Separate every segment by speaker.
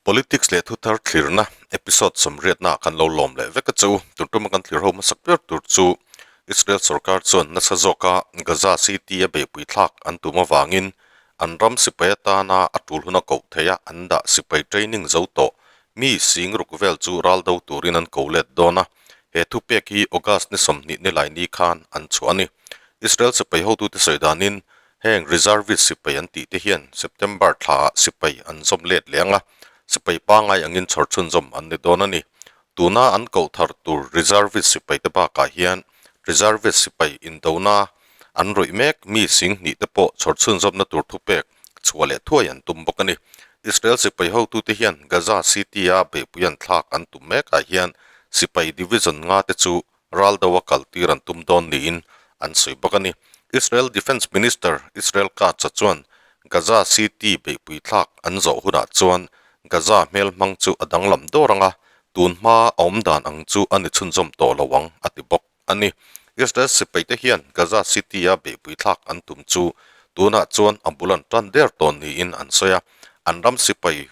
Speaker 1: Politics leh thuthar thlirna episode sawmriatna ah kan lo lawm leh vek a chu. Tun tuma kan thlir ho hmasak ber tur chu Israel sorkar chuan nasa zawka Gaza City a beihpui thlak an tum avangin an ram sipai atana a tul huna koh theih a an dah sipai training zo tawh mi sing ruk vel chu ral do turin an ko let dawn a. He thupek hi August ni 20 nilai ni khan an chhuah a ni. Israel sipai hotute sawi danin Heng reservist sipai an tih te hian September thlaah sipai an zawm let leh ang a, sipai pangngai angin chhawr chhunzawm an ni dawn a ni. Tuna an koh thar tur reservist sipai te bakah hian reservist sipai indona an rawih mek mi sing hnih te pawh chhawr chhunzawmna tur thupek chhuah leh thuai an tum bawk a ni. Israel sipai hotute hian Gaza City-a beihpui an thlak an tum mekah hian sipai division nga te chu ral deuha kal tir an tum dawn niin an sawi bawk a ni. Israel Defence Minister Israel Katz-a chuan Gaza City beihpui thlak an zawh hunah chuan Gaza hmel hmang chu a danglam dawr ang a, tun hma a awm dan ang chu a ni chhunzawm tawh lo ang a ti bawk a ni. Israel sipaite hian Gaza City-a beihpui thlak an tum chu tunah chuan a bul an tan der tawn niin an sawi a, an ram sipai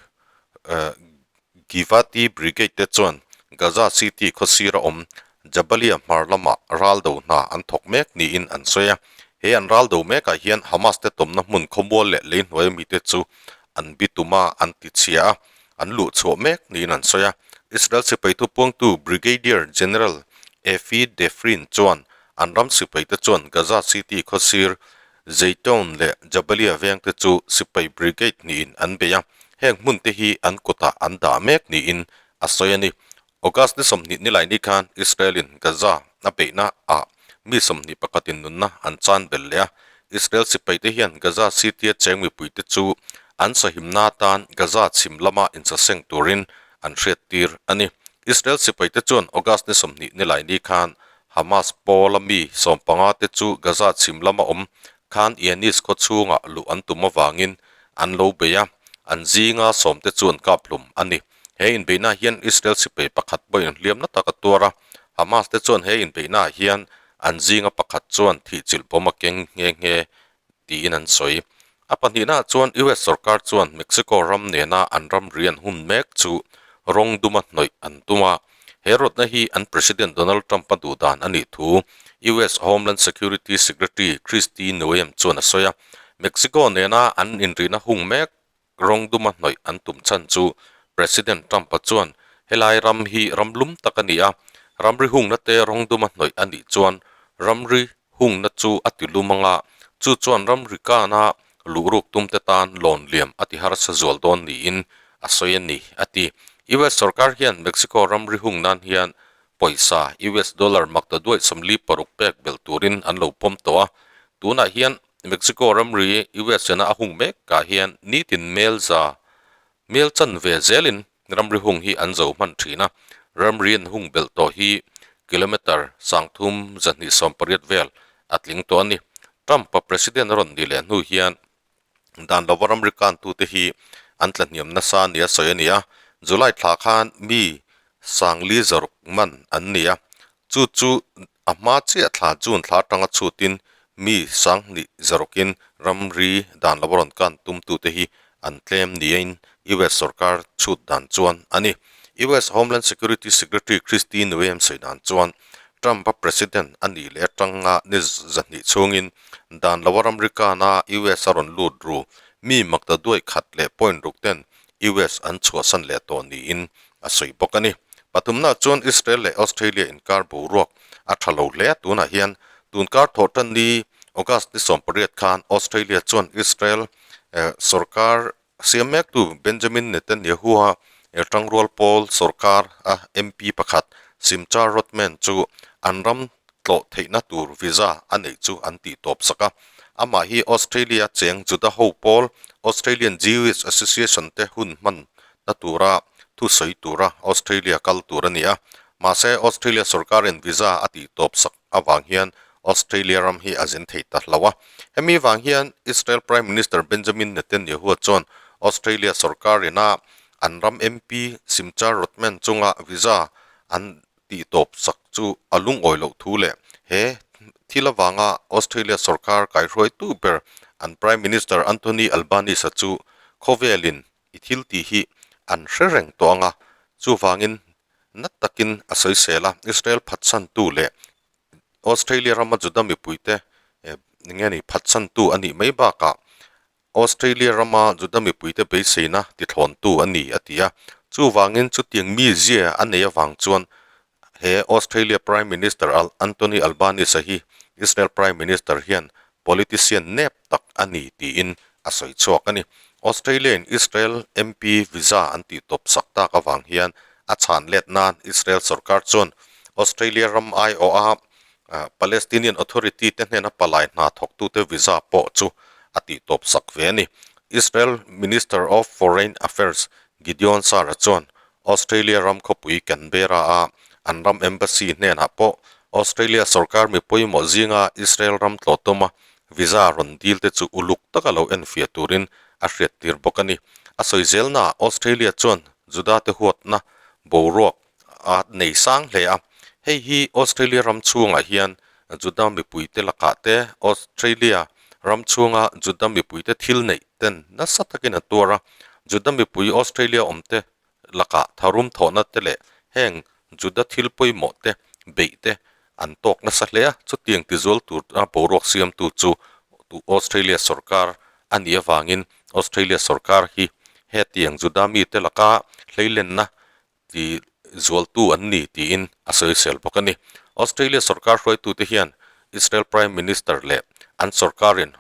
Speaker 1: Givati Brigade te chuan Gaza City khawsira awm Jabalia hmar lamah ral do hna an thawk mek niin an sawi a. He an ral do mekah hian Hamas te tawmna hmun khawmual leh lei hnuaia mite chu an bitum a, an ti chhia a, an luh chhuah mek niin an sawi a. Israel sipai thupuangtu Brigadier General Efi Defrin chuan an ram sipaite chuan Gaza City khawsir Zaytoun leh Jabalia vengte chu sipai brigade niin an bei a, heng hmunte hi an kutah an dah mek niin a sawi a ni. August ni 20 nilai ni khan Israel-in Gaza a beihna ah mi 21 in nunna an chan belh leh a, Israel sipaite hian Gaza City-a cheng mipuite chu an sahimna atan Gaza chhim lama insaseng turin an hriattir a ni. Israel sipaite chuan August ni 20 nilai ni khan Hamas pawla mi 15 te chu Gaza chhim lama awm Khan Younis khaw chhungah luh an tum avangin an lo bei a, an zinga 10 te chu an kap hlum a ni. He inbeihna hian Israel sipai pakhat pawhin hliamna tak a tuar a, Hamas te chuan he inbeihnaah hian an zinga pakhat chuan thihchilh bawm a keng nghe nghe tiin an sawi. A pahnihnaah chuan US sorkar chuan Mexico ram nena an ramri an hun mek chu rawng duma hnawih an tum a. He rawtna hi an President Donald Trump-a duh dan a nih thu US Homeland Security Secretary Kristi Noem chuan a sawi a. Mexico nena an inrihna hung mek rawng duma hnawih an tum chhan chu President Trump-a chuan helai ram hi ram lum tak a ni a, ramri hungna te rawng duma hnawih a nih chuan ramri hungna chu a ti lum ang a, chu chuan ramri kana luhruk tumte tan lawn liam a ti harsa zual dawn niin a sawi a ni, a ti. US sorkar hian Mexico ramri hung nan hian pawisa US dollar makta duaih 46 pek belh turin an lo pawm tawh a, tunah hian Mexico ramri US ena a hung mekah hian nitin mel za mel chan ve zelin ramri hung hi an zo hman thin a, ramri an hung belh tawh hi kilometre 3280 vel a tling tawh a ni. Trump-a president a rawn nih leh hnu hian dan lova ramri kantute hi an tlahniam nasa nia sawi a ni a, July thla khan mi 4,600 man an ni a, chu chu A hma chiah thla June thla atanga chhutin mi 2600-in ramri dan lo rawn kan tumtute hi an tlem niin US sorkar chhut dan chuan a ni. US Homeland Security Secretary Kristi Noem sawi dan chuan Trump-a president a nih leh atanga ni 200 chhungin dan lo ramri kana US a rawn lut ru mi makta duai khat leh point ruk ten US an chhuahsan leh tawh niin a sawi bawk a ni. Pathumna chuan Israel leh Australia inkar boruak a tha lo hle a, tunah hian tunkar thawh tan ni August ni 18 khan Australia chuan Israel sorkar siam mektu Benjamin Netanyahu-a tangrual pawl sorkar a MP pakhat Simcha Rothman chu an ram tlawh theihna tur visa a neih chu an tih tawp sak a. Amah hi Australia cheng Juda ho pawl Australian Jewish Association te hun hman na tura thusawi tura Australia kal tur a ni a, mahse Australia sorkarin visa a tih tawp sak avang hian Australia ram hi a zin thei ta hlo a. Hemi vang hian Israel Prime Minister Benjamin Netanyahu chuan Australia sorkarina an ram MP Simcha Rothman chunga visa an tih tawp sak chu a lungawi loh thu leh he thil avanga Australia sorkar kaihruaitu ber an Prime Minister Anthony Albanese-a chu khawvelin I thil tih hi an hre reng tawh ang a, chuvangin na takin a sawisel a, Israel phatsantu leh Australia rama Juda mipuite eng nge ni phatsantu a nih mai bakah Australia rama Juda mipuite beiseina tithlawntu a ni a ti a, chuvangin chutiang mizia a nei avang chuan he Australia Prime Minister Anthony Albanese hi Israel Prime Minister hian politician nep tak a ni tiin a sawi chhuak a ni. Australia in Israel MP visa an tih tawp sak tak avang hian a chhan let nan Israel sorkar chuan Australia ram aiawha Palestinian Authority te hnena palai hna thawktute visa pawh chu a tih tawp sak ve a ni. Israel Minister of Foreign Affairs Gideon Saar chuan Australia ram khawpui Canberra a an ram embassy hnenah pawh Australia sorkar mi pawimawh zinga Israel ram tlawh tuma visa rawn dil te chu uluk taka lo enfiah turin a hriattir bawk a ni. A sawi zelnaah Australia chuan Juda te huatna boruak a nei sang hle a, hei hi Australia ram chhungah hian Juda mipuite lakah te Australia ram chhunga Juda mipuite thil neih ten nasa takin a tuar a, Juda mipui Australia awmte lakah tharum thawhna te leh heng Juda thil pawimawh te beih te an tawk nasa hle a, chutiang tizual tur a boruak siamtu chu Australia sorkar a nih avangin Australia sorkar hi hetiang Juda mite laka hleilenna ti zualtu an ni tiin a sawisel bawk a ni. Australia sorkar hruaitute hian Israel Prime Minister leh an sorkarin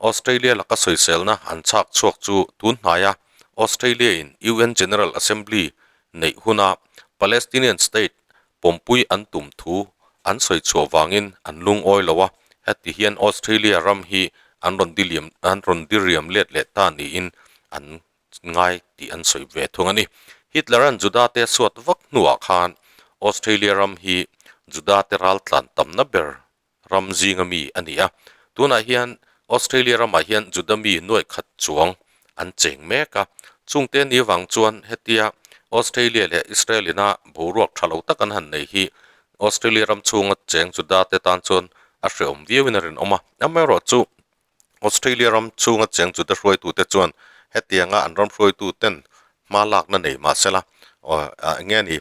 Speaker 1: Australia laka sawiselna an chhak chhuak chu tun hnaia Australia-in UN General Assembly neih huna Palestinian state pawmpui an tum thu an sawi chhuah vangin an lungawi lo a, heti hian Australia ram hi an rawn diliam an rawn diriam let leh ta niin an ngai tih an sawi ve thung a ni. Hitler-a'n Juda-te a suat vak hnuah khan Australia ram hi Juda-te raltlan tamna ber ram zinga mi a ni a. Tunah hian Australia ramah hian Juda mi nuaih khat chuang an cheng mek a. Chungte ni vang chuan hetia Australia leh Israel ina boruak tha lo tak an han nei hi Australia ram chhunga cheng Juda-te tan chuan a hrehawm viauin a rinawm a. Amaherawhchu Australia ram chhunga cheng chute hruaitute chuan hetianga an ram hruaituten hma lakna nei mahsela eng nge ni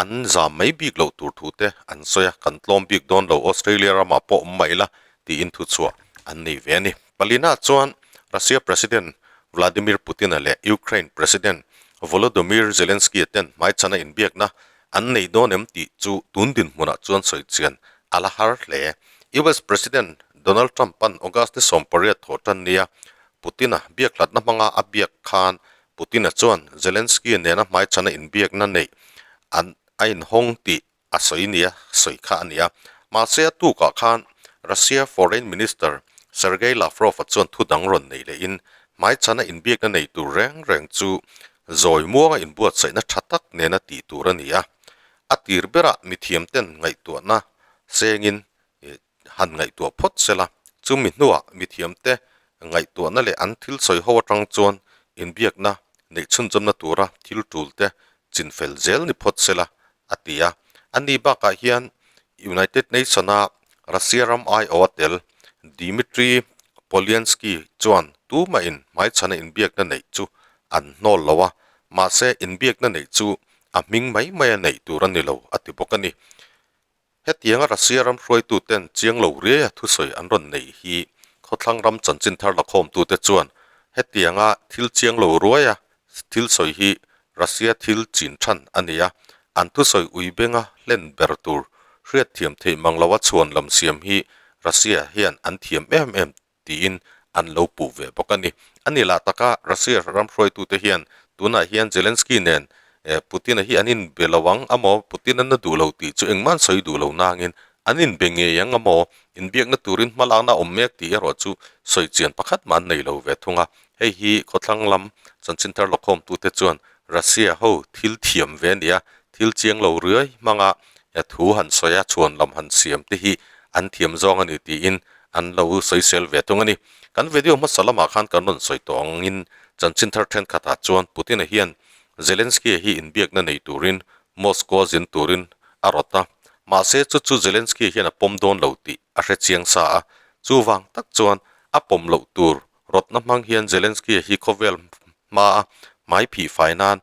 Speaker 1: an zam mai bik loh tur thu te an sawi a, kan tlawm bik dawn lo Australia ramah pawh awm mai ila tiin thuchhuah an nei ve a ni. Palina chuan Russia President Vladimir Putin-a leh Ukraine President Volodymyr Zelensky-a ten hmaichhana inbiakna an nei dawn em tih chu tun dinhmunah chuan sawi chian a la har hle. US President Donald Trump-a'n August ni 18 thawh tan nia Putin-a biak hlatna hmanga a biak khan Putin-a chuan Zelensky nena hmaichhana inbiakna neih an a inhawng tih a sawi nia sawi kha a ni a. Mahse a tukah khan Russia Foreign Minister Sergei Lavrov-a chuan thu dang rawn nei lehin hmaichhana inbiakna nei tur reng reng chu zawi muanga inbuatsaihna tha tak nena tih tur a ni a. A tir berah mithiamten ngaihtuahna sengin han ngaihtuah phawt sela, chumi hnuah mithiamte ngaihtuahna leh an thil sawi ho atang chuan inbiakna neih chhunzawmna tura thil tulte chinfel zel ni phawt sela, a ti a. A ni bakah hian United Nation-a Russia ram aiawha tel Dmitry Polyanskiy chuan tumahin hmaichhana inbiakna neih chu an hnawl lo a, mahse inbiakna neih chu a hming mai mai a neih tur a ni lo, a ti bawk a ni. Hetianga Russia ram hruaituten chiang lo riaia thusawi an rawn neih hi khawthlang ram chanchin thar lakhawmtute chuan hetianga thil chiang lo ruaia thil sawi hi Russia thil chin than a ni a, an thusawi ui benga hlen ber tur hriatthiam theih mang loa chhuan lam siam hi Russia hian an thiam em em tiin an lo puh ve bawk a ni. A ni lah taka Russia ram hruaitute hian tunah hian Zelensky nen Putin-a hi an inbe lo ang amaw, Putin an na duh lo tih chu engmah an sawi duh lo nangin an inbe ngei ang amaw, inbiakna turin hmalakna a awm mek tih erawh chu sawi chian pakhat mah an nei lo ve thung a. Hei hi khawthlang lam chanchin thar lawkhawmtute chuan Russia ho thil thiam ve a ni a, thil chiang lo riai hmanga thu han sawi a, chhuan lam han siam te hi an thiam zawng a ni tiin an lo sawisel ve thung a ni. Kan video hmasa lamah khan kan rawn sawi tawh angin chanchin thar thenkhatah chuan Putin-a hian Zelensky-a hi inbiakna nei turin Moscow-a zin turin a rawt a, mahse chu chu Zelensky-a hian a pawm dawn lo tih a hre chiang sa a, chuvang tak chuan a pawm loh tur rawtna hmang hian Zelensky-a hi khawvel hmaa hmai phih fai nan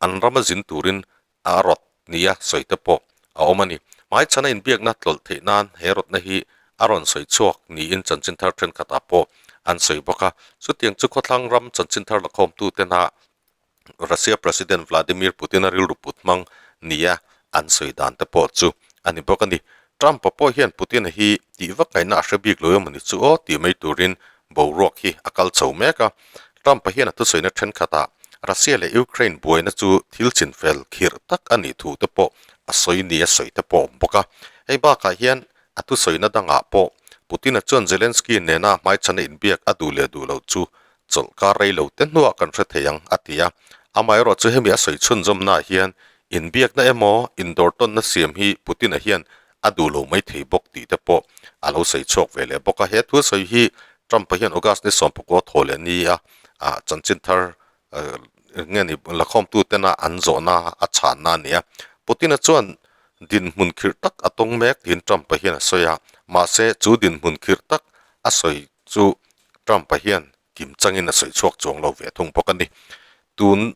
Speaker 1: an rama zin turin a rawt nia sawi te pawh a awm a ni. Hmaichhana inbiakna tlawlh theih nan he rawtna hi a rawn sawi chhuak niin chanchin thar thenkhatah pawh an sawi bawk a. Chutiang chu khawthlang ram chanchin thar lakhawmtu tena Russia President Vladimir Putin-a rilru put hmang nia an sawi dan te pawh chu a ni bawk a ni. Trump-a pawh hian Putin-a hi tih vak ngaihna a hre bik lo emaw ni chu aw tih mai turin boruak hi a kal chho mek a. Trump-a hian a thusawiina thenkhatah Russia leh Ukraine buaina chu thil chinfel khirh tak a nih thu te pawh a sawi nia sawi te pawh a awm bawk a. Hei bakah hian a thusawiina dangah pawh Putin-a chuan Zelensky nena hmaichhana inbiak a duh leh duh loh chu chawlhkar rei lo te hnuah kan hre thei ang, a ti a. Amaherawh chu hemi a sawi chhunzawmnaah hian inbiakna emaw indawrtawnna siam hi Putin-a hian a duh lo mai thei bawk tih te pawh a lo sawi chhuak ve leh bawk a. He thu a sawi hi Trump-a hian August ni sawmpakua thaw leh ni a chanchin thar nge ni lakhawmtu tena an zawhna a chhanna a ni a. Putin-a chuan dinhmun khirh tak a tawng mek tiin Trump-a hian a sawi a, mahse chu dinhmun khirh tak a sawi chu Trump-a hian kim changin a sawi chhuak chuang lo ve thung bawk a ni. Tun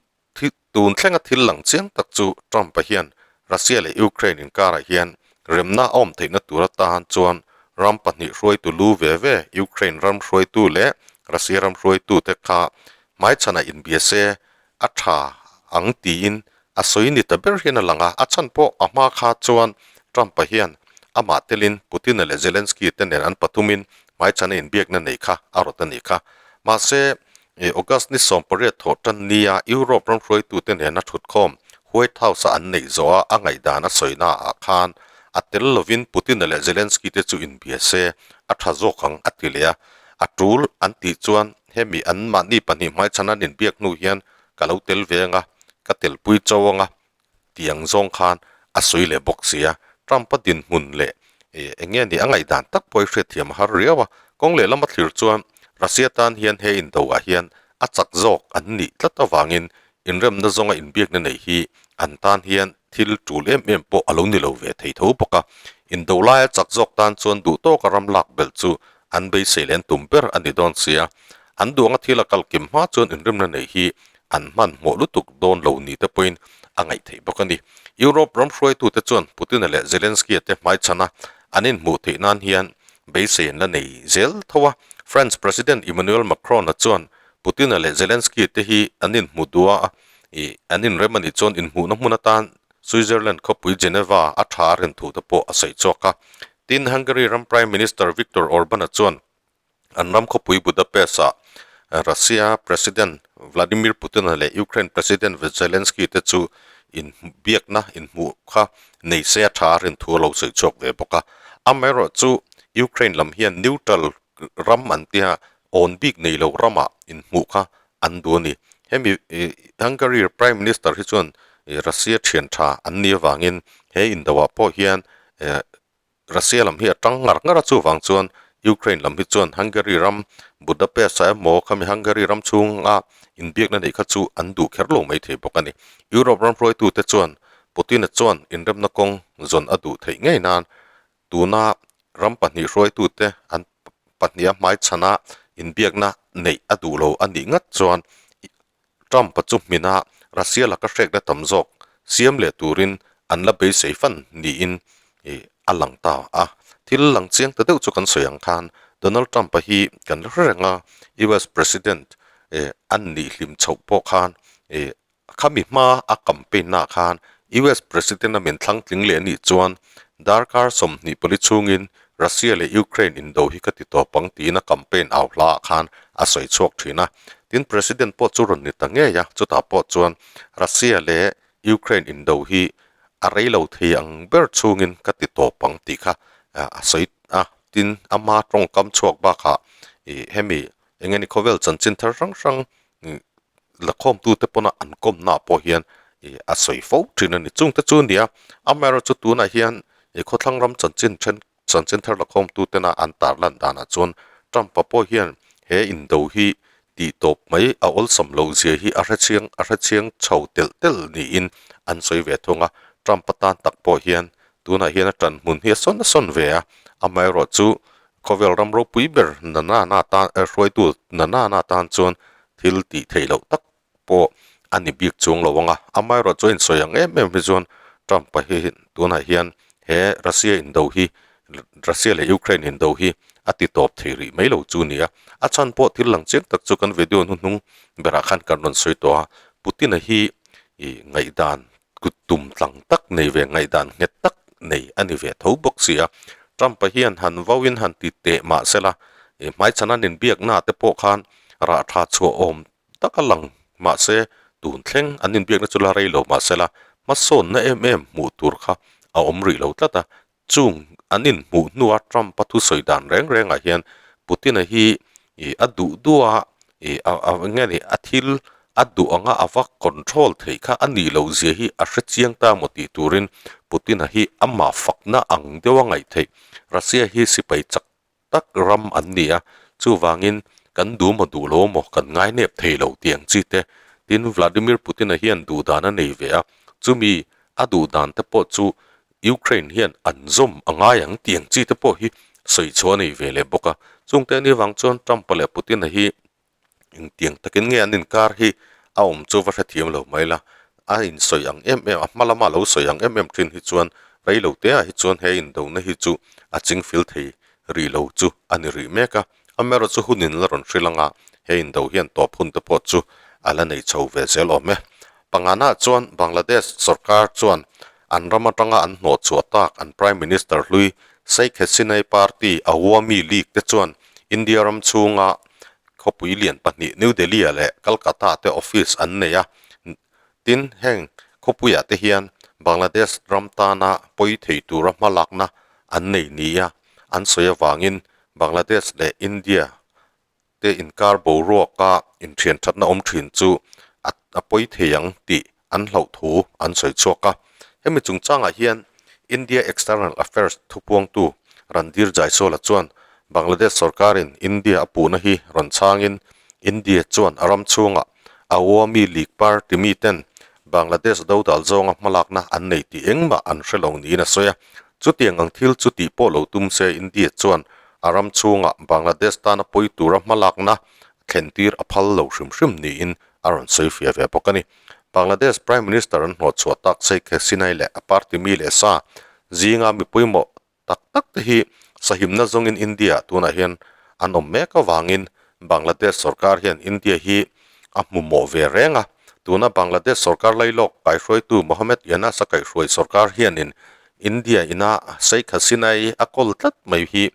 Speaker 1: tun thlenga thil lang chiang tak chu Trump-a hian Russia leh Ukraine inkarah hian remna a awm theihna tur atan chuan ram pahnih hruaitu lu ve ve Ukraine ram hruaitu leh Russia ram hruaitute kha hmaichhanah inbia se a tha ang tiin a sawi ni ta ber hian a lang a, a chhan pawh a hma kha chuan Trump-a hian amah telin Putin-a leh Zelensky te nen an pathumin hmaichhana inbiakna nei kha a rawt a nih kha. Mahse, August ni 18 thawh tan nia Europe ram hruaitute nena thutkhawm White House-a an neih zawha a ngaihdan a sawinaah khan a tel lovin Putin-a leh Zelensky te chu inbia se a tha zawk ang a ti leh a, a tul an tih chuan hemi anmahni pahnih hmaichhana an inbiak hnu hian ka lo tel ve anga, ka telpui cho anga tih ang zawng khan a sawi leh bawk si a. Trump-a dinhmun leh eng nge ni a ngaihdan tak pawh hi hriatthiam a har riau a. Kawng lehlam a thlir chuan Russia tan hian he indo ah hian a chak zawk an nih tlat avangin inremna zawnga inbiakna nei hi an tan hian thil tul em em pawh a lo ni lo ve thei tho bawk a. Indo laia chak zawk tan chuan duh tawka ram lak belh chu an beisei leh an tum ber a ni dawn sia. An duanga thil a kal kim hma chuan inrimna neih hi an hmanhmawh lutuk dawn lo ni te pawhin a ngaih theih bawk a ni. Europe ram hruaitute chuan Putin-a leh Zelensky-a te hmaichhana an inhmuh theih nan hian beisei an la nei zel tho a. France President Emmanuel Macron-a chuan Putin-a leh Zelensky te hi an inhmu duh a, ih an inrem a nih chuan inhmuhna hmun atan Switzerland khawpui Geneva a tha a rin thu te pawh a sawi chhuak a. Tin, Hungary ram Prime Minister Viktor Orban-a chuan an ram khawpui Budapest-ah Russia President Vladimir Putin-a leh Ukraine President Zelensky te chu inbiakna inhmuh kha nei se a tha a rin thu a lo sawi chhuak ve bawk a. Amaherawhchu Ukraine lam hian neutral ram an tia awn bik nei lo ramah inhmuh kha an duh a ni. Hemi Hungary Prime Minister hi chuan Russia thian tha an nih avangin he indoah pawh hian Russia lam hi a tang ngar ngar a, chuvang chuan Ukraine lam hi chuan Hungary ram Budapest ah emaw khami Hungary ram chhunga inbiakna neih kha chu an duh kher lo mai thei bawk a ni. Europe ram hruaitute chuan Putin-a chuan inremna kawng zawn a duh theih ngei nan tuna ram pahnih hruaitute an pahniha hmaichhana inbiakna neih a duh lo a nih ngat chuan Trump-a chu hmina Russia laka hrekna tam zawk siam leh turin an la beisei fan niin a lang ta a. Thil lang chiang ta deuh chu kan sawi ang khan Donald Trump-a hi kan la hre reng a, US President an nih hlim chhoh pawh khan khami hma a campaign naah khan US President a min thlang tling leh anih chuan darkar 24 chhungin Russia leh Ukraine indo hi ka ti tawp ang tiin a campaign au hlaah khan a sawi chhuak thin a. Tin, President pawh chu rawn ni ta ngei a, chutah pawh chuan Russia leh Ukraine indo hi a rei lo thei ang ber chhungin ka ti tawp ang tih kha a sawi a. Tin, ama tawngkam chhuak bakah ih hemi eng nge ni khawvel chanchin thar hrang hrang lakhawmtute pawna an kawmnaah pawh hian ih a sawi fo thin a ni. Chungte chu a ni a, amaherawhchu tunah hian ih khawthlang ram chanchin then chanchin thar lakhawmtu tena an tarlan danah chuan Trump-a pawh hian he indo hi tih tawp mai a awlsam loh zia hi a hrechiang a hrechiang chho telh telh niin an sawi ve thung a. Trump-a tan tak pawh hian tunah hian a tan hmun hi a sawn a sawn ve a, amaherawhchu khawvel ram ropui ber Nanana tan hruaitu Nanana tan chuan thil tih theih loh tak pawh. pawh a ni bik chuang lo ang a, amaherawhchu a insawi ang em em hi chuan Trump-a hi tunah hian he Russia indo hi Russia leh Ukraine indo hi a ti tawp thei rih mai lo chu a ni a, a chhan pawh thil lang chiang tak chu kan video hnuhnung berah khan kan rawn sawi tawh a, Putin-a hi ih ngaihdan kut tum tlang tak nei ve ngaihdan nghet tak nei a ni ve tho bawk si a, Trump-a hian han vauin han ti teh mah sela ih hmaichhan an inbiakna te pawh khan rah tha chhuah awm tak a lang mahse tun thleng an inbiakna chu la rei lo mahsela hmasawnna em em hmuh tur kha a awm rih lo tlat a, Chung an inhmuh hnua Trump-a thusawi dan reng rengah hian Putin-a hi ih a duh duh a, ih a a nge ni a thil a duh anga a va control theih kha a nih loh zia hi a hre chiang ta maw tih turin Putin-a hi amah fakna ang deuh a ngaih theih. Russia hi sipai chak tak ram an ni a, chuvangin kan duh maw duh lo maw kan ngai nep thei lo tih ang chi te. Tin, Vladimir Putin-a hian duh dan a nei ve a, chumi a duh dan te pawh chu Ukraine hian an zawm a ngai ang tih ang chi te pawh hi sawi chhuah a nei ve leh bawk a. Chungte ni vang chuan Trump-a leh Putin-a hi engtiang takin nge an inkar hi a awm chu va hrethiam lo mai la. A insawi ang em em, a hma lama lo sawi ang em em thin hi chuan rei lo te ah hi chuan he indona hi chu a chingfil thei rih lo chu a ni rih mek a. Amaherawhchu chu hunin la rawn hrilh anga he indo hian tawp hun te pawh chu a la nei chho ve zel awm e. Pangana chuan Bangladesh sorkar chuan an ram atanga an hnawh chhuah tak an Prime Minister hlui Sheikh Hasina-i party Awami League te chuan India ram chhunga khawpui lian pahnih New Delhi-ah leh Calcutta te office an nei a. Tin, heng khawpuiah te hian Bangladesh ram tana pawi thei tura hmalakna an nei nia an sawi avangin Bangladesh leh India te inkar boruaka inthian thatna awm thin chu a pawi thei ang tih an hlauh thu an sawi chhuak a. Hemi chungchangah hian India External Affairs thupuangtu Randhir Jaiswal-a chuan Bangladesh sorkarin India a puhna hi rawn chhangin India chuan a ram chhungah Awami League party miten Bangladesh dodal zawnga hmalakna an nei tih engmah an hre lo niin a sawi a. Chutiang ang thil chu tih pawh lo tum se India chuan a ram chhungah Bangladesh tana pawi tura hmalakna thlen tir a phal lo hrim hrim niin a rawn sawi fiah ve bawk a ni. Bangladesh Prime Minister an hnawhchhuah tak Sheikh Hasina-i leh a party mi leh sa zinga mi pawimawh tak tak te hi sahimna zawngin India tunah hian an awm mek avangin Bangladesh sorkar hian India hi a hmu mawh ve reng a. Tuna Bangladesh sorkar lailawk kaihruaitu Mohammed Yunus a kaihhruai sorkar hianin India ina Sheikh Hasina-i a kawl tlat mai hi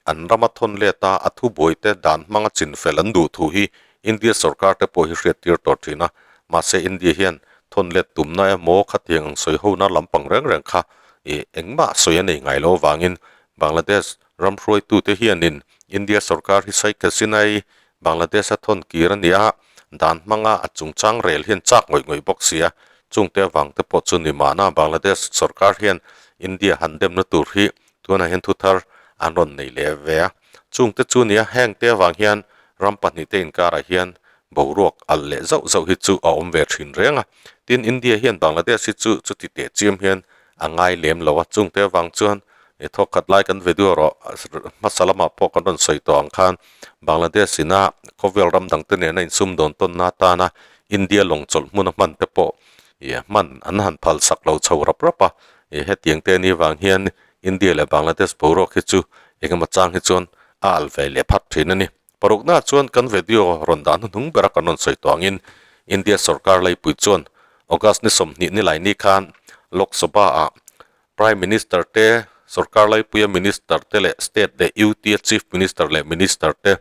Speaker 1: an rama thawn let a, a thubuaite dan hmanga chinfel an duh thu hi India sorkar te pawh hi hriattir tawh thin a. Mahse India hian thawn let tumna emaw khatiang ang sawi hona lampang reng reng kha ih engmah sawi a nei ngai lo avangin Bangladesh ram hruaitute hianin India sorkar hi Sheikh Hasina-i Bangladesh a thawn kir a ni a, dan hmanga a chungchang rel hian chak ngawih ngawih bawk si a, chungte avangte pawh chu ni mahna Bangladesh sorkar hian India han demna tur hi tunah hian thuthar an rawn nei leh ve a, chungte chu nia hengte avang hian ram pahnihte inkarah hian boruak alh leh zauh zauh hi chu a awm ve thin reng a, tin India hian Bangladesh hi chu chuti teh chiam hian a ngai lem lo a, chungte avang chuan i thawkkhat lai kan video rawh hmasa lamah pawh kan rawn sawi tawh ang khan Bangladesh ina khawvel ram dangte nena insumdawn tawnna atana India lawng chawlh hmuna hman te pawh ih hman an han phal sak lo chho rap rap a, ih hetiang te anih vang hian India leh Bangladesh boruak hi chu engemaw chang hi chuan a alh ve leh phat thin a ni. Parukna chuan kan video rawn dah hnuhnung bera kan rawn sawi tawh angin India sorkar leipui chuan August ni 20 ni laini khan Lok Sabha-ah Prime Minister te, sorkar laipuia Minister te leh State leh UT a Chief Minister leh Minister te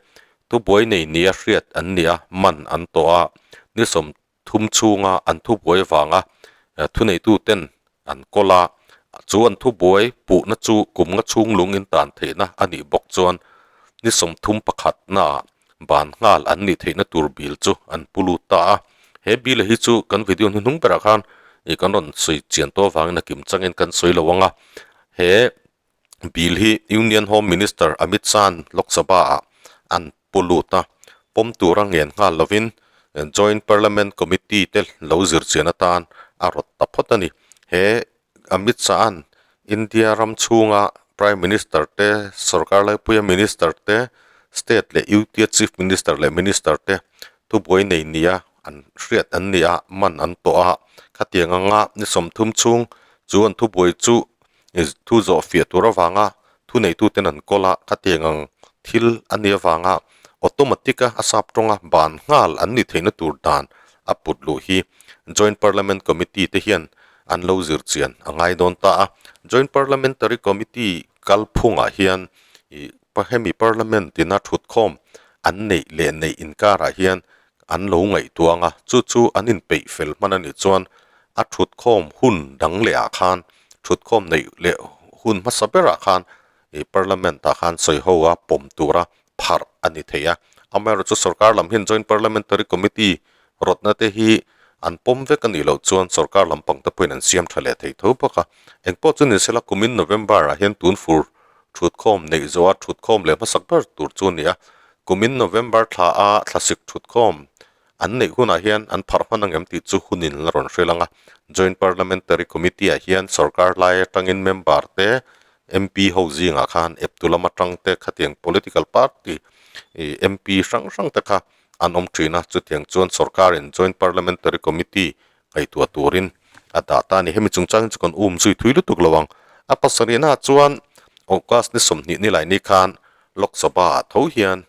Speaker 1: thubuai nei nia hriat an ni a, man an tawh a, ni 30 chhunga an thubuai vanga thuneituten an kawl a, chu an thubuai puhna chu kum nga chhung lung in tan theihna a nih bawk chuan ni 31 naah ban nghal an nih theihna tur bill chu an pu lut ta a. He bill hi chu kan video hnuhnung berah khan ih kan rawn sawi chian tawh avangin a kim changin kan sawi lo ang a. He bill hi Union Home Minister Amit Shah-a'n Lok Sabha-ah an pu lut a, pawm tura ngen nghal lovin Joint Parliament Committee te lo zir chian atan a rawt ta phawt a ni. He Amit Shah-a'n India ram chhunga Prime Minister te, sorkar laipuia Minister te, State leh UT-a Chief Minister leh Minister te thubuai nei nia an hriat an ni a, man an tawh a, khatiang anga ni 30 chhung chu an thubuai chu thu zawh fiah tur avanga thuneituten an kawl a, khatiang ang thil a nih avanga automatic a a sap tawnga ban nghal an nih theihna tur dan a put luh hi Joint Parliament Committee te hian an lo zir chian a ngai dawn ta a. Joint Parliamentary Committee kalphungah hian ih hemi Parliament ina thutkhawm an neih leh neih inkarah hian an lo ngaihtuah ang a, chu chu an inpeih fel hman a nih chuan a thutkhawm hun dang lehah khan thutkhawm neih leh hun hmasa berah khan ih Parliament ah khan sawi ho a pawm tura pharh a ni thei a. Amaherawhchu sorkar lam hian Joint Parliamentary Committee rawtna te hi an pawm vek a nih loh chuan sorkar lampang te pawhin an siam tha leh thei tho bawk a. Engpawh chu ni sela kumin November ah hian tun fur thutkhawm neih zawha thutkhawm leh hmasak ber tur chu a ni a. Kumin November thla a thlasik thutkhawm an neih hunah hian an pharh hman angem tih chu hunin la rawn hrilh ang a. Joint Parliamentary Committee ah hian sorkar lai atangin member te MP ho zingah khan eptu lam atang te khatiang political party MP hrang hrang te kha an awm thin a, chutiang chuan sorkarin Joint Parliamentary Committee ngaihtuah turin a dah ta a ni. Hemi chungchang hi chu kan um zui thui lutuk lo ang. A pasarihnaah chuan August ni 20 nilai ni khan Lok Sabha ah tho hian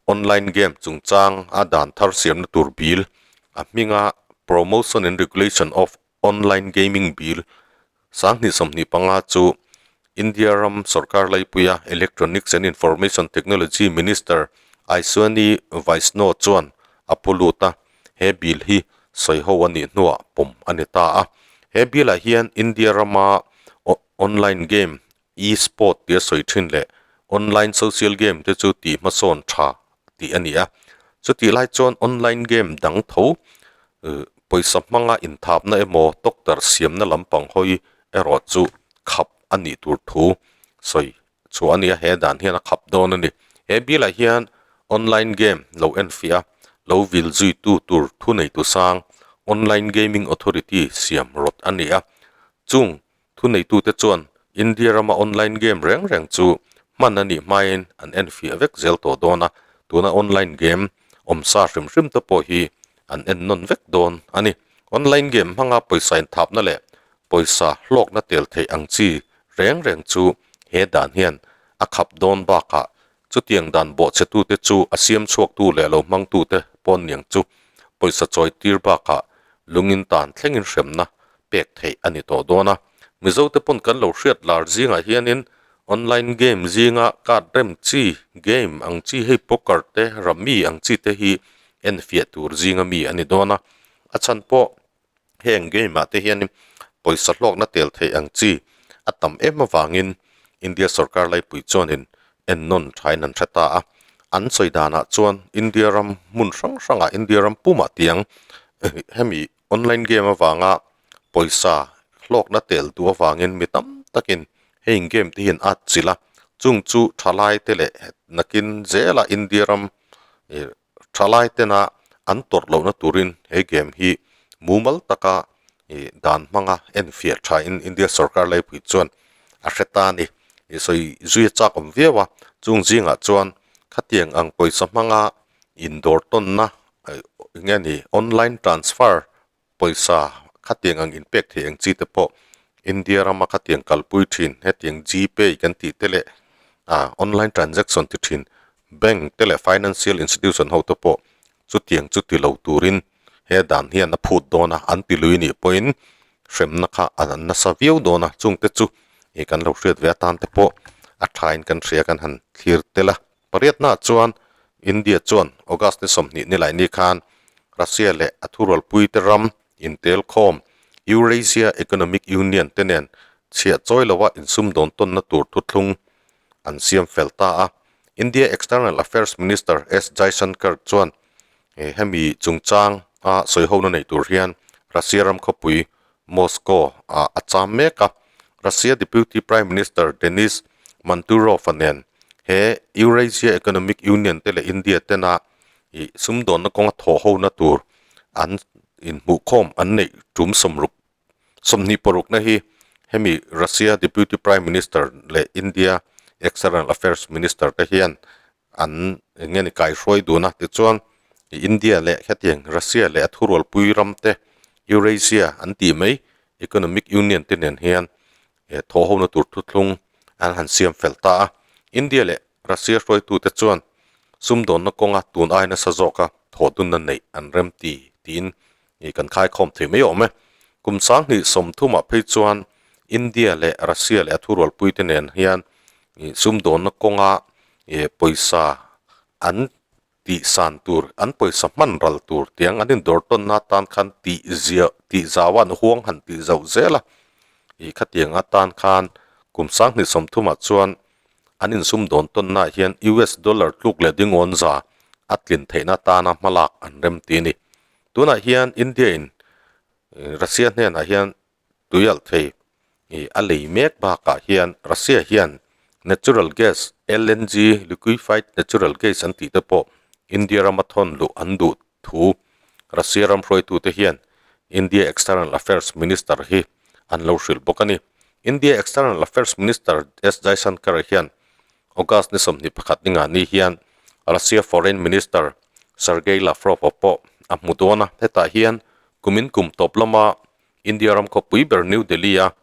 Speaker 1: online game chungchang a dan thar siamna tur bill a hminga Promotion and Regulation of Online Gaming Bill 2025 chu India ram sorkar laipuia Electronics and Information Technology Minister Aishwani Vaishnaw chuan a pu lut a, he bill hi sawi ho a nih hnuah pawm a ni ta a. He bill ah hian India rama online game e-sport tia sawi thin leh online social game te chu tih hmasawn tha tih a ni a. Chutih lai chuan online game dang tho pawisa hmanga inthapna emaw doctor siamna lampang hawi erawh chu khap a nih tur thu sawi chhuah a ni a, he dan hian a khap dawn a ni. He bill ah hian online game lo enfiah a, lo vil zuitu tur thuneitu sang Online Gaming Authority siam rawt a ni a, chung Thuneitute chuan India rama online game reng reng chu hman a nih hmain an enfiah vek zel tawh dawn a, tuna online game awmsa hrim hrim te pawh hi an en nawn vek dawn a ni. Online game hmanga pawisa inthapna leh pawisa hlawkna tel theih ang chi reng reng chu he dan hian a khap dawn bakah chutiang dan bawhchhetute chu a siam chhuaktu leh lo hmangtute pawn niang chu pawisa chawi tir bakah lungin tan thlengin hremna pek theih a ni tawh dawn a. Mizo te pawn kan lo hriat lar zingah hianin online game zinga card rem chi game ang chi hei poker te rummy ang chi te hi enfiah tur zinga mi a ni dawn a. A chhan pawh heng game ah te hianin pawisa hlawkna tel theih ang chi a tam em avangin India sorkar laipui chuanin ennawn thain an hre ta a. An sawi danah chuan India ram hmun hrang hrangah India ram pumah tiang hemi Online game avanga pawisa hlawkna tel duh avangin mi tam takin heng game te hian a atchilh a, chung chu thalai te leh nakin zela India ram ih thalai tena an tawrh lohna turin he game hi mumal taka ih dan hmanga enfiah thain India sorkar laipui chuan a hre ta a ni. Ih sawi zui a chak awm viau a, chung zingah chuan khatiang ang pawisa hmanga indawr tawnna eng nge ni online transfer pawisa khatiang ang inpek theih ang chi te pawh India rama khatiang kalpui thin hetiang Gpay kan tih te leh ah online transaction ti thin bank te leh financial institution ho te pawh chutiang chu ti lo turin he dan hian a phut dawn a an ti lui nih pawhin hremna kha an nasa viau dawn a chungte chu ih kan lo hriat ve atan te pawh a thain kan hria kan han thlir tel a. Pariatnaah chuan India chuan August ni 20 nilai ni khan Russia leh a thurualpuite ram intelkhawm Eurasia Economic Union te nen chhiah chawi loa insumdawn tawnna tur thuthlung an siam fel ta a. India External Affairs Minister S Jaishankar chuan hemi chungchang a sawihona nei tur hian Russia ram khawpui Moscow ah a cham mek a, Russia Deputy Prime Minister Denis Manturov-a nen he Eurasia Economic Union te leh India tena ih sumdawnna kawnga thawhhona tur an inhmuhkhawm an neih tum sawmruk 26 na hi hemi Russia Deputy Prime Minister leh India External Affairs Minister te hian an eng nge ni kaihruai dun a tichuan. India leh hetiang Russia leh a thurualpui ram te Eurasia an tih mai Economic Union te nen hian thawhhona tur thuthlung an han siam fel ta a. India leh Russia hruaitute chuan sumdawnna kawnga tun ai nasa zawka thawhdunna neih an rem ti tiin kan khaikhawm thei mai awm e. Kum sanghnih sawmthumah phei chuan India leh Russia leh a thurualpuite nen hian sumdawnna kawnga pawisa an tih san tur, an pawisa hman ral tur tiang an indawr tawnna atan khan tih ziah tih zau a an huang han tih zauh zel a, ih khatiang atan khan kum sanghnih sawmthumah chuan an insumdawn tawnnaah hian US dollar tluk leh dingawn za a tlin theihna atana hmalak an rem ti a ni. Tunah hian India in Russia hnenah hian tuialh thei ih a lei mek bakah hian Russia hian natural gas LNG liquefied natural gas an tih te pawh India rama thawn luh an duh thu Russia ram hruaitute hian India External Affairs Minister hi an lo hrilh bawk a ni. India External Affairs Minister S Jaishankar hian August ni 21 ninga ni hian Russia Foreign Minister Sergei Lavrov a pawh a hmu dawn a, hetah hian kumin kum tawp lama India ram khawpui ber New Delhi-a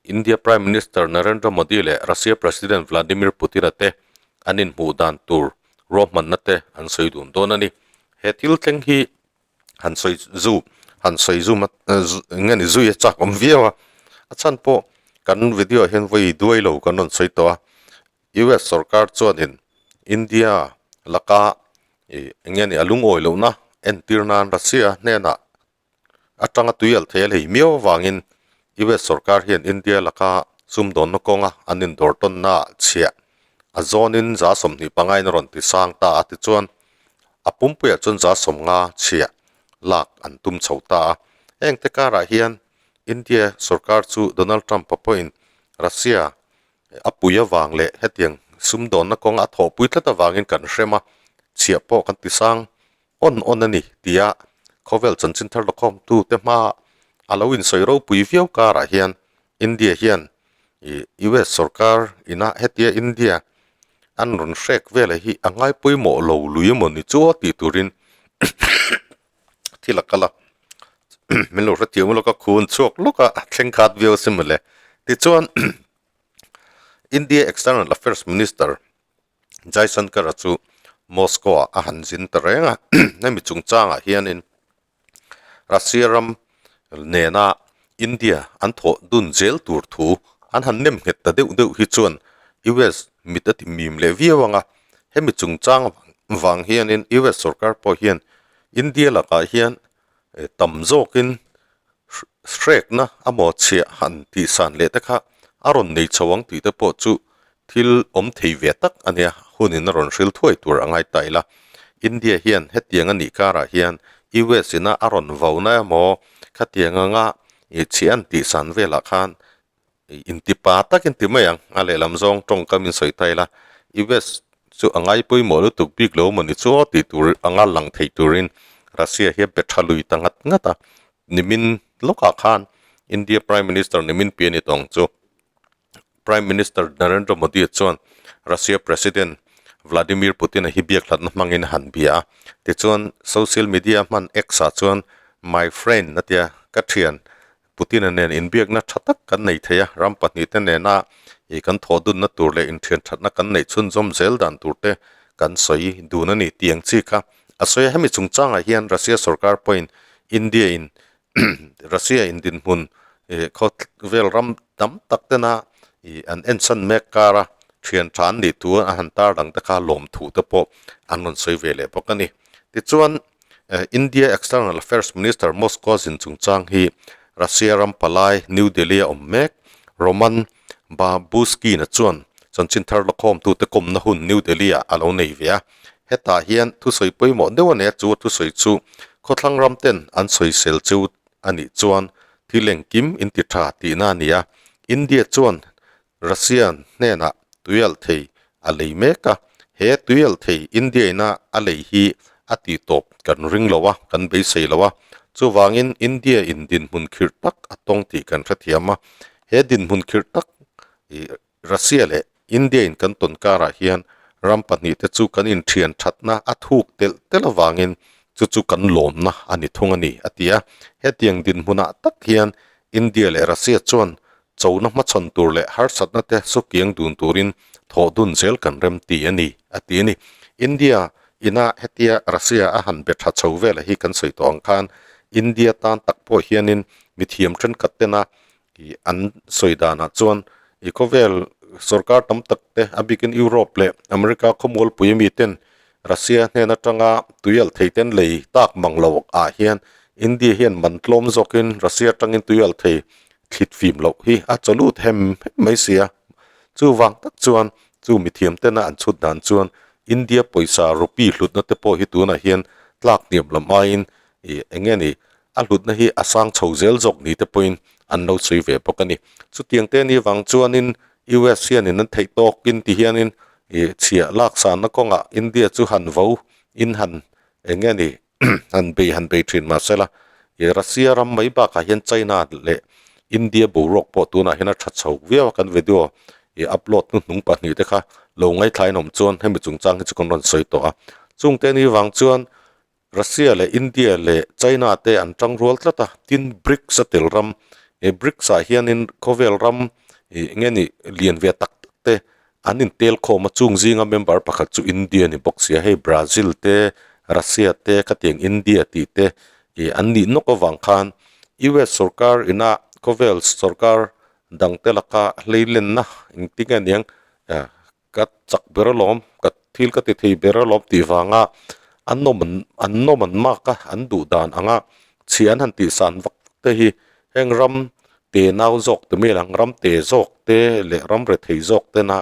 Speaker 1: India Prime Minister Narendra Modi leh Russia President Vladimir Putin-a te an inhmuh dan tur ruahmanna te an sawi dun dawn a ni. He thil thleng hi han sawi zu han sawi zum a nge ni zui a chak awm viau a, a chhan pawh kan video ah hian vawi duai lo kan rawn sawi tawh a, US sorkar chuanin India laka ih eng nge ni a lungawi lohna entir nan Russia hnenah atanga tui alh thei a lei miau avangin US sorkar hian India laka sumdawnna kawnga an indawr tawnna ah chhiah a zawnin za 25 in a rawn ti sang ta a tichuan a pumpuiah chuan za 50 chhiah lak an tum chho ta a. Heng te karah hian India sorkar chu Donald Trump-a pawhin Russia a pui avang leh hetiang sumdawnna kawnga a thawhpui tlat avangin kan hrem a, chhiah pawh kan ti sang awn awn a ni tia khawvel chanchin thar lawkhawmtute hma a lo insawi ropui viau karah hian India hian ih US sorkar ina hetia India an rawn hrek velah hi a ngai pawimawh lo lui emaw ni chu aw tih turin thil a kal a min lo hrethiam lawk a khun chhuak lawk a thleng khat viau a si mawle tichuan India External Affairs Minister Jaishankar-a chu Moscow-ah a han zin ta reng a, hemi chungchangah hianin Russia ram nena India an thawh dun zel tur thu an han nem nghet ta deuh deuh hi chuan US mit a ti mim leh viau ang a, hemi chungchang vang hianin US sorkar pawh hian India lakah hian tam zawkin hrekna a maw chhiah han tihsan leh te kha a rawn nei chho ang tih te pawh chu thil awm thei ve tak a nia, hunin a rawn hril thuai tur a ngai ta ila. India hian hetiang a nih karah hian US ina a rawn vauna emaw khatiang anga ih chhiah an tihsan velah khan Intipa takin ti mai ang, a lehlam zawng tawngkam in sawi ta ila, US chu a ngai pawimawh lutuk bik lo mawni chu aw tih tur anga lang thei turin Russia hi a be tha lui ta ngat ngat a, nimin lawkah khan India Prime Minister nimin pian i tawng chu Prime Minister Narendra Modi chuan Russia President Vladimir Putin-a hi biak hlatna hmangin a han bia a, tichuan social media hman X-ah chuan My friend a tia, ka thian Putin-a nen inbiakna tha tak kan nei thei a, ram pahnihte nena ih kan thawh dunna tur leh inthian thatna kan neih chhunzawm zel dan turte kan sawi dun a ni tih ang chi kha a sawi a. Hemi chungchangah hian Russia sorkar pawhin India-in Russia in dinhmun ih khawvel ram tam tak tena ih an ensan mek kara thian tha an nih thu a han tar dang te kha lawmthu te pawh an rawn sawi ve leh bawk a ni. Tichuan. India External Affairs Minister Moscow zin chungchang hi Russia ram palai New Delhi a awm mek. Roman Babushkin-a chuan chanchin thar lawkhawmtute kawmna hun New Delhi-ah a lo nei ve a. Hetah hian thusawi pawimawh deuh a nei a, chu a thusawi chu khawthlang ram ten an sawisel cheu a nih chuan thil engkim inti tha tihna a ni a. India chuan Russia hnenah tuialhthei a lei mek a, he tuialhthei India ina a lei hi a tih tawp kan ring lo a, kan beisei lo a, chuvangin India in dinhmun khirh tak a tawng tih kan hrethiam a, he dinhmun khirh tak ih Russia leh India in kan tawn karah hian Ram pahnihte chu kan inthian thatna a thuk telh telh avangin chu chu kan lawmna a ni thung a ni, a ti a. Hetiang dinhmunah tak hian India leh Russia chuan chona hmachhawn tur leh harsatna te sukiang dun turin thawh dun zel kan rem ti a ni, a ti a ni. India ina hetia Russia a han be tha chho velah hi kan sawi tawh ang khan India tan tak pawh hianin mithiam thenkhat tena Ih an sawi danah chuan ih khawvel sorkar tam tak te a bikin Europe leh America khawmualpui ami ten Russia hnen atanga tuialh thei ten lei tak mang lo ah hian India hian man tlawm zawkin Russia atangin tuialh thei thlit fim loh hi a chaw lut hem hem mai si a. Chuvang tak chuan chu mithiam tena an chhut dan chuan India pawisa rupee hlutna te pawh hi tunah hian tlak hniam lam aiin ih eng nge ni A hlutna hi a sang chho zel zawk ni te pawhin an lo sawi ve bawk a ni. Chutiang te ni vang chuanin US hianin an theih tawkin ti hianin ih chhiah laksanna kawngah India chu han vo in han eng nge ni han bei han bei thin mahsela ih Russia ram mai bakah hian China leh India boruak pawh tunah hian a tha chho viau a kan video ih upload hnuhnung pahnih te kha lo ngaithlain awm chuan hemi chungchang hi chu kan rawn sawi tawh a. Chungte ni vang chuan Russia leh India leh China te an tang rual tlat a, tin BRICS a tel ram, he BRICS ah hianin khawvel ram ih nge ni lian ve tak tak te an intel khawm a, chung zinga member pakhat chu India a ni bawk sia, hei Brazil te Russia te khatiang India tih te ih an nih nawk avang khan US sorkar ina khawvel sorkar dangte laka hleilenna engtin nge niang Ka chak ber alawm, ka thil ka ti thei ber alawm tih vanga an nawm an an nawm an mak a, an duh dan anga chhia an han tih san vak te hi heng ram te nau zawk te mai ang ram te zawk te leh ram rethei zawk tena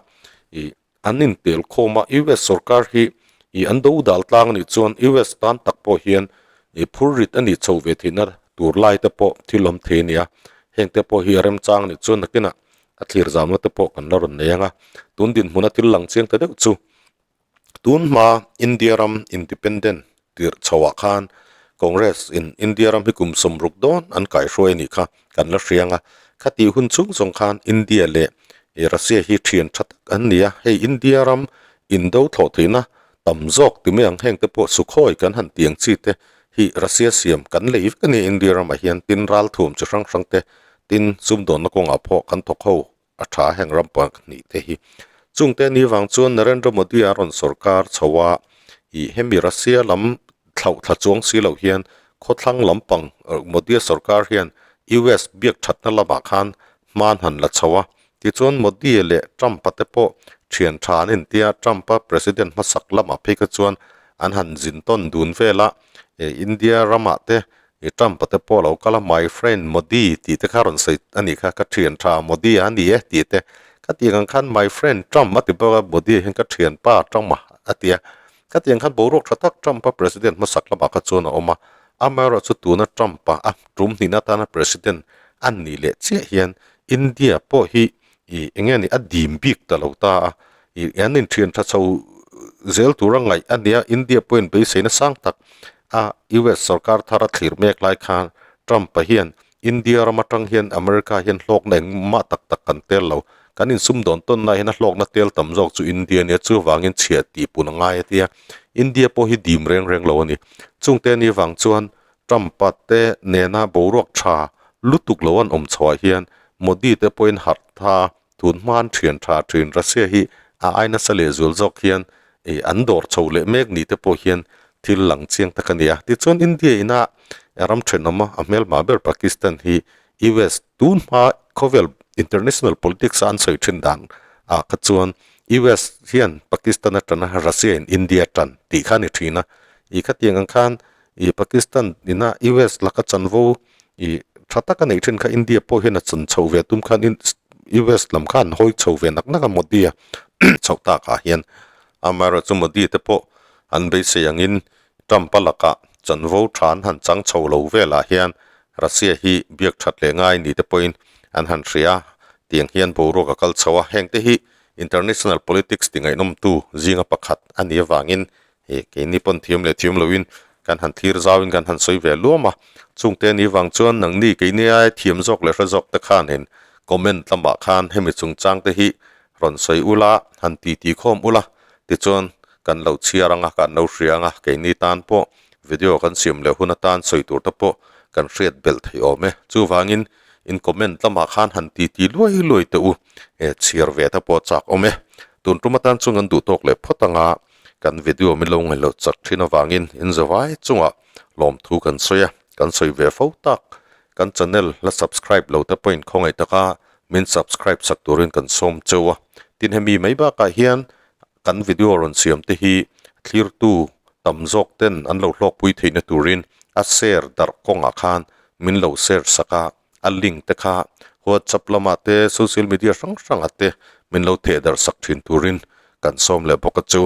Speaker 1: ih an intel khawm a US sorkar hi ih an do dal tlang anih chuan US tan tak pawh hian ih phur rit a nih chho ve theihna tur lai te pawh thil awm thei a ni a, heng te pawh hi a remchang anih chuan nakinah A thlir zamna te pawh kan la rawn nei ang a, tun dinhmuna thil lang chiang ta deuh chu tun hma India ram independent tirh chhoah khan Congress in India ram hi kum sawmruk dawn an kaihruai a nih kha kan la hria ang a, khatih hun chhung zawng khan India leh Russia hi thian tha tak an ni a, hei India ram indo thlawh theihna tam zawk ti mai ang heng te pawh Sukhoi kan han ti ang chi te hi Russia siam kan lei vek a ni India ramah hian tin ralthuam chi hrang hrang te Tin, sumdawnna kawngah pawh kan thawk ho a tha heng ram pahnih te hi. Chungte ni vang chuan Narendra Modi a rawn sorkar chho a, ih hemi Russia lam thlauh thla chuang si loh hian khawthlang lampang Modi-a sorkar hian US biak thatna lamah khan hman han la chho a. Tichuan Modi leh Trump-a te pawh thian tha an intia, Trump-a president hmasak lamah phei kha chuan an han zin tawn dun vel a, India ramah te I Trump-a te pawh lo kal a, my friend Modi tih te kha rawn sawi a nih kha, ka thian tha Modi a ni e tih te. Ka tih ang khan my friend Trump a ti bawk a, Modi hian ka thianpa Trump-a a ti a. Ka tih ang khan boruak tha tak Trump-a president hmasak lamah kha chuan a awm a. Amaherawhchu tuna Trump-a a tum hnihna atana president a nih leh chiah hian India pawh hi ih eng nge ni a dim bik ta lo ta a. Ih an inthian tha chho zel tura ngaih a nia, India pawhin beiseina sang tak a US sorkar thar a thlir mek lai khan Trump-a hian India ram atang hian America hian hlawkna engmah tak tak kan tel lo, kan insumdawn tawnna hian a hlawkna tel tam zawk chu India a nia, chuvangin chhiah tih pun a ngai a tia, India pawh hi dim reng reng lo a ni. Chungte ni vang chuan Trump-a te nena boruak tha lutuk lo an awm chhoah hian Modi te pawhin harh tha Tun hman thian tha thin Russia hi a ai nasa leh zual zawk hian ih an dawr chho leh mek ni te pawh hian thil lang chiang tak a ni a. Tichuan India ina ram thenawm a hmelma ber Pakistan hi US tun hma khawvel international politics a an sawi thin dan ah kha chuan US hian Pakistan a tan a, Russia in India a tan tih kha a ni thin a. Ih khatiang ang khan ih Pakistan ina US laka chanvo Ih, tha tak a neih thin kha India pawh hian a chan chhoh ve tum khan US lam khan an hawi chho ve nak nak a Modi a chhoh tak ah hian amaherawhchu chu Modi te pawh an beisei angin Trump a lakah chanvo tha an han chang chho lo velah hian Russia hi biak that leh ngai ni te pawhin an han hria a, tiang hian boruak a kal chho a, heng te hi international politics ti ngaihnawmtu zinga pakhat a nih avangin Ih, keini pawn thiam leh thiam loin kan han thlir zauin kan han sawi ve luam a, chungte ni vang chuan nangni keini ai thiam zawk leh hre zawk te khanin comment lamah khan hemi chungchang te hi rawn sawi ula, han titi khawm ula, Tichuan kan lo chhiar anga kan lo hria anga keini tan pawh video kan siam leh hun atan sawi tur te pawh kan hriat belh thei awm e. Chuvangin in comment lamah khan han ti ti luai luai teh u e chhiar ve te pawh a chak awm e. Tun tum atan chuan kan duh tawk leh phawt anga kan video min lo ngaih loh chak thin avangin in zavai chungah lawmthu kan sawi a, kan sawi ve fo tak. Kan channel la subscribe lo te pawhin khawngaih taka min subscribe sak turin kan sawm cheu a. Tin hemi mai bakah hian kan video rawn siam te hi thlirtu tam zawk ten an lo hlawkpui theihna turin a share darh kawngah khan min lo share sak a, a link te kha WhatsApp lamah te social media hrang hrangah te min lo theh darh sak thin turin kan sawm leh bawk a chu.